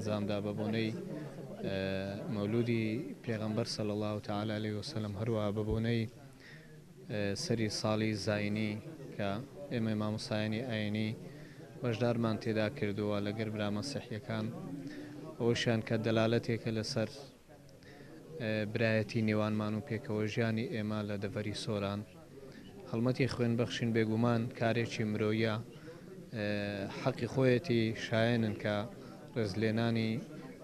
ئەنجامدا بە بۆنەی مەولودی پێغەمبەر صلی اللە تعالی علیه وسلم، هەروەها بە بۆنەی سەری ساڵی زاینی کە ئێمەی مامۆستایانی ئاینی بەشدارمان تێدا کردووە لەگەر برا مەسیحیەکان، ئەوەشیان کە دەلالەتێکە لەسەر برایەتی نێوانمان و پێکەوە ژیانی ئێمە لە دەڤەری سۆران. هەڵمەتی خوێنبەخشین بێگومان کارێکی مرۆیە، حەقی خۆیەتی، شایەنن کە ڕێزلێنانی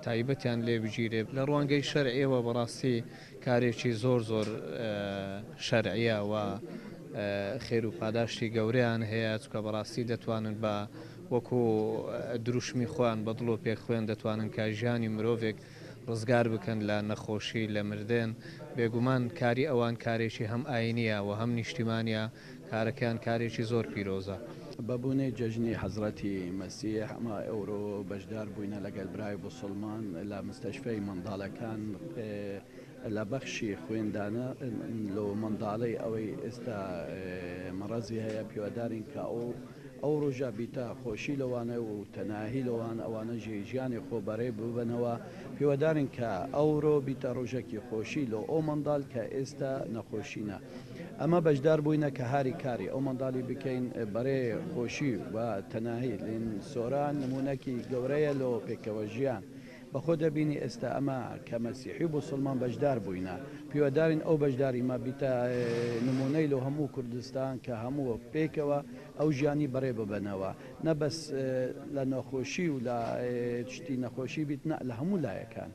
تایبەتیان لێ بگیرێ. لە ڕوانگەی شەرعیەوە بەڕاستی کارێکی زۆر زۆر شەرعیە و خێر و پاداشتی گەورەیان هەیە، چونکە بەڕاستی دەتوانن بە وەکو دروشمی خۆیان بە دڵۆپێک خوێن دەتوانن کە ژیانی مرۆڤێک ڕزگار بکەن لە نەخۆشی، لە مردن. بێگومان کاری ئەوان کارێکی هەم ئاینیە و هەم نیشتیمانیە، کارەکەیان کارێکی زۆر پیرۆزە. بە بۆنەی جەژنی حەزرەتی مەسیح ئەمە ئەورۆ بەشدار بووینە لەگەل برای بوسڵمان لە مستەشفەی منداڵەکان لە بەخشی خوێندانە لۆ منداڵەی ئەوەی ئێستا مەڕەزی هەیە پیوەدارین کە ئەو ئەو ڕۆژە بیتە خۆشی لەوانە و تەناهی لەوان ئەوانە ژێ ژیانی خۆ بەڕێ ببەنەوە پیوەدارین کە ئەورۆ بیتە ڕۆژەکی خۆشی لۆ ئەو منداڵ کە ئێستا نەخۆشینە ئەمە بەشدار بووینە کە هاری کاری ئەو منداڵی بکەین بەڕێ خۆشی و تەناهی لین سۆران نمونەکی گەورەیە لۆ پێکەوە ژیان بەخۆ دەبینی ئێستا ئەمە کە مەسیحی و بوسڵمان بەشدار بووینە پیوەدارین ئەو بەشداریمە بیتە نمونەی لۆ هەموو کوردستان کە هەموو پێکەوە ئەو ژیانی بەڕێ ببەنەوە نە بەس لە نەخۆشی و لە شتی نەخۆشی بیت نە لە هەموو لایەکان.